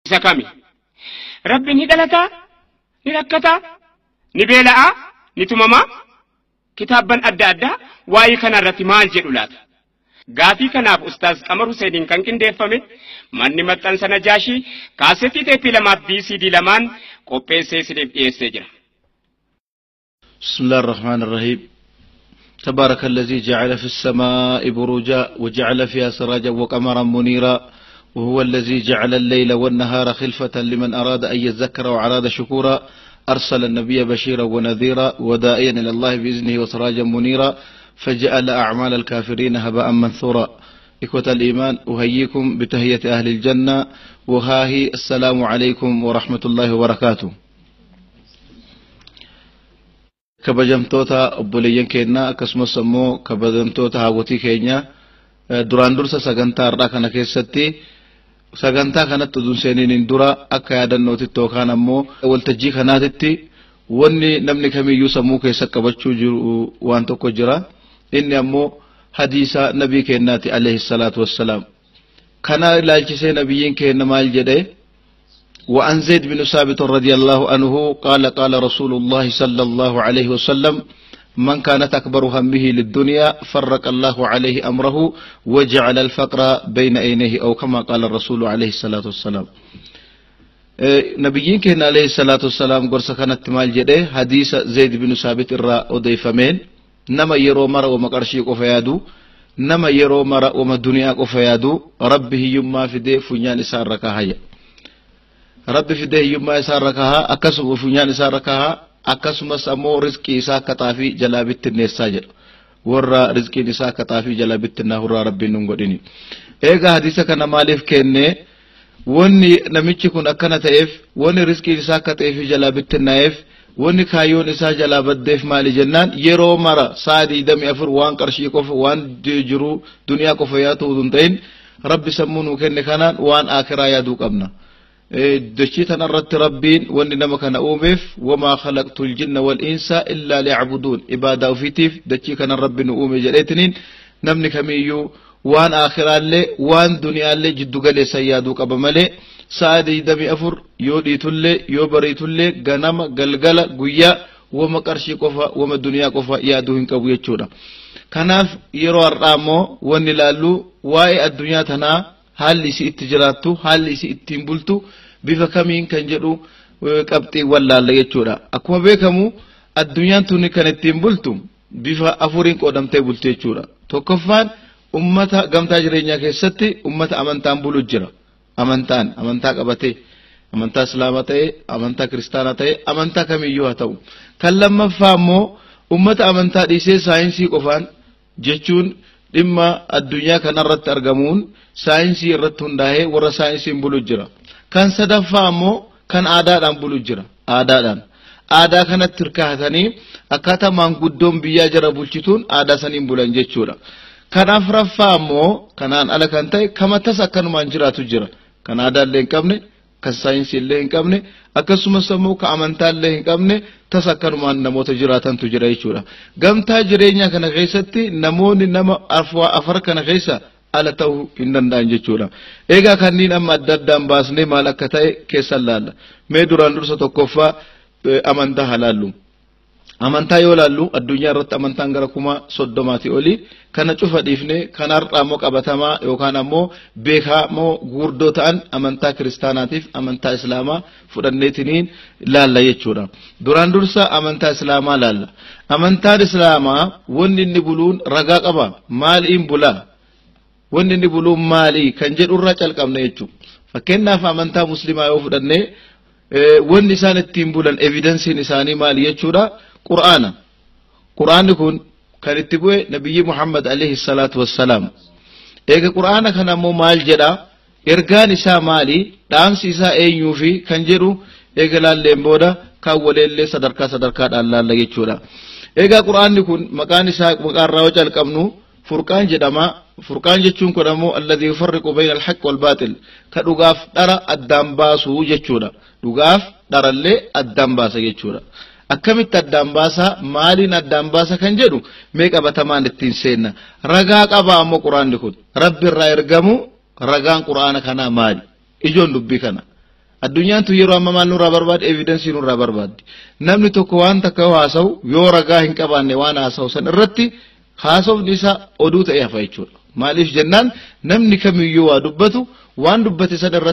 Isa kami? Rabbi ni dhalataa? Ni rakkataa? Ni beela'aa? Ni tumamaa? Kitaabban adda addaa waa'ee kana irratti maal jedhu laata? Gaafii kanaaf Ustaaz Qamar Huseeniin kan qindeeffame manni maxxansa Najaashii kaasetii teeppii lamaaf VCD lamaan qopheessee isiniif dhiyeessee jira. بسم الله الرحمن الرحيم. تبارك الذي جعل في السماء بروجا وجعل فيها سراجا وقمرا منيرا، وهو الذي جعل الليل والنهار خلفة لمن أراد أن يذكر وأراد شكورا. أرسل النبي بشيرا ونذيرا وداعيا إلى الله بإذنه وسراجا منيرا، فجعل أعمال الكافرين هباء منثورا. إخوة الإيمان، أهييكم بتهية أهل الجنة، وهاهي السلام عليكم ورحمة الله وبركاته. Kabajamtoota obboleeyyan keenya, akkasumas immoo kabajamtoota haawwotii keenya, duraan dursa sagantaa har'aa kana keessatti, sagantaa kanatti utuu seeniin dura, akka yaadannootitti yookaan ammoo waltajjii kanaatitti wanni namni kamiyyuu sammuu keessa qabachuu jiru waan tokko jira. Inni ammoo hadiisa nabii keenyaati alayhi salaatu wassalaam. Kana ilaalchisee nabiyyiin keenya maal jedhee? وعن زيد بن ثابت رضي الله عنه قال: قال رسول الله صلى الله عليه وسلم: من كانت أكبر همه للدنيا فرق الله عليه أمره وجعل الفقر بين عينيه، أو كما قال الرسول عليه الصلاة والسلام. نبيين كان عليه الصلاة والسلام gorsa kanatti maal jedhe? حديث زيد بن ثابت irraa odeeffameen, nama yeroo mara wama qarshii qofa yaadu, nama yeroo mara wama duniyaa qofa yaadu, Rabbi hiyyummaa fidee funyaan isaa irra kaahaya. Rabbi fidee hiyyummaa isaa irra kahaa, akkasuma funyaan isaa irra kahaa, akkasumas ammoo rizqii isaa akka xaafii jalaa bittinneessaa jedha. Warra rizqiin isaa akka xaafii jalaa bittinnaa hurraa Rabbiin nun godhini. Eegaa hadiisa kana maaliif kenne? Wanni namichi kun akkana ta'eef, wanni rizqiin isaa akka xaafii jalaa bittinnaa'eef, wanni kaayyoon isaa jalaa baddeef maali jennaan, yeroo mara sa'a 24 waan qarshii qofa, waan jiru duniyaa qofa yaadu hin ta'in, Rabbi sammuu nuu kenne kanaan waan akiraa yaaduu qabna. Dachii tanarratti Rabbiin wanni nama kana uumeef وما خلقت الجن والإنس إلا ليعبدون, ibaadaa ofiitiif dachii kana Rabbi nu uume jedheetiniin, namni kamiyyuu waan akiraallee waan duniyaallee jiddu galeessa yaaduu qaba malee, sa'a 24 yoo dhiitullee yoo bariitullee, ganama galgala guyyaa, wama qarshii qofa, wama duniyaa qofa yaaduu hin qabu jechuudha. Kanaaf yeroo har'aa immoo wanni ilaallu waa'ee addunyaa tanaa, haalli isii itti jiraattu, haalli isii ittiin bultu bifa kamiin kan jedhu qabxiiwwan laalla jechuudha. Akkuma beekamu addunyaan tuni kan ittiin bultu bifa afuriin qoodamtee bultu jechuudha. Tokkoffaan ummata gamtaa jireenyaa keessatti ummata amantaan bulu jira. Amantaan amantaa qabatee, amantaa islaamaa ta'e, amantaa kiristaanaa ta'e, amantaa kamiyyuu haa ta'u. Kan lammaffaa immoo ummata amantaa dhiisee saayinsii qofaan, jechuun dhimma addunyaa kanarratti argamuun saayinsii irratti hundaa'ee warra saayinsiin bulu jira. Kan sadaffaa immoo kan aadaadhaan bulu jira. Aadaadhaan. Aadaa kanatti hirkaatanii akkaataa maanguddoon biyyaa jara bulchituun aadaa saniin bulan jechuudha. Kan afuraffaa immoo kanaan ala kan ta'e, kamatas akkanumaan jiraatu jira. Kan aadaa illee hin qabne, kan saayinsii illee hin qabne, akkasumas immoo kan amantaa illee hin qabne, tas akkanumaan namoota jiraatantu jira jechuudha. Gamtaa jireenyaa kana keessatti namoonni nama afar kana keessa ala ta'uu hin danda'an jechuudha. Egaa kanneen amma adda addaan baasnee maal akka ta'e keessan laalla. Mee duraan dursa tokkoffaa amantaa haa laallu. Amantaa yoo laallu, addunyaa irratti amantaan gara 30,000 olii. Kana cufa dhiifne, kan har'a ammoo qabatamaa yookaan ammoo beekamoo guurdoo ta'an amantaa kiristaanaatiif amantaa islaamaa fudhanneetiniin laalla jechuudha. Duraan dursa amantaa islaamaa laalla. Amantaan islaamaa wanni inni buluun ragaa qaba. Maaliin bulaa? Wanni inni buluun maali kan jedhurraa calqabna jechuudha. Fakkeenyaaf amantaa muslimaa yoo fudhannee, wanni isaan ittiin bulan, evidensiin isaanii maali jechuudha? Qur'aana. Qur'aanni kun kan itti bu'e nabiyyi Muhammad alayhi salaatu wassalaam. Eega qur'aana kana ammoo maal jedha? Ergaan isaa maali? Dhaamsi isaa eenyuufi kan jedhu eega laalleen booda, kan waleellee sadarkaa sadarkaadhaan laalla jechuudha. Egaa qur'aanni kun maqaan isaa, maqaarraa yoo calqabnu, Furqaan jedhama. Furqaan jechuun kun ammoo الذي يفرق بين الحق والباطل, ka dhugaaf dhara addaan baasuu jechuudha. Dhugaaf dharallee addaan baasa jechuudha. Akkamitti addaan baasa, maaliin addaan baasa kan jedhu mee qabatamaan ittiin seenna. Ragaa qaba ammoo quraanni kun. Rabbi irraa ergamu, ragaan quraana kanaa maali? Ijoon dubbii kana. Addunyaan tun yeroo amma maal nurraa barbaaddi? Evidensii nurraa barbaaddi. Namni tokko waan takka yoo haasa'u, yoo ragaa hin qabaanne waan haasa'u san irratti, haasofni isaa oduu ta'ee hafa jechuudha. Maaliif jennaan, namni kamiyyuu waa dubbatu waan dubbate san irratti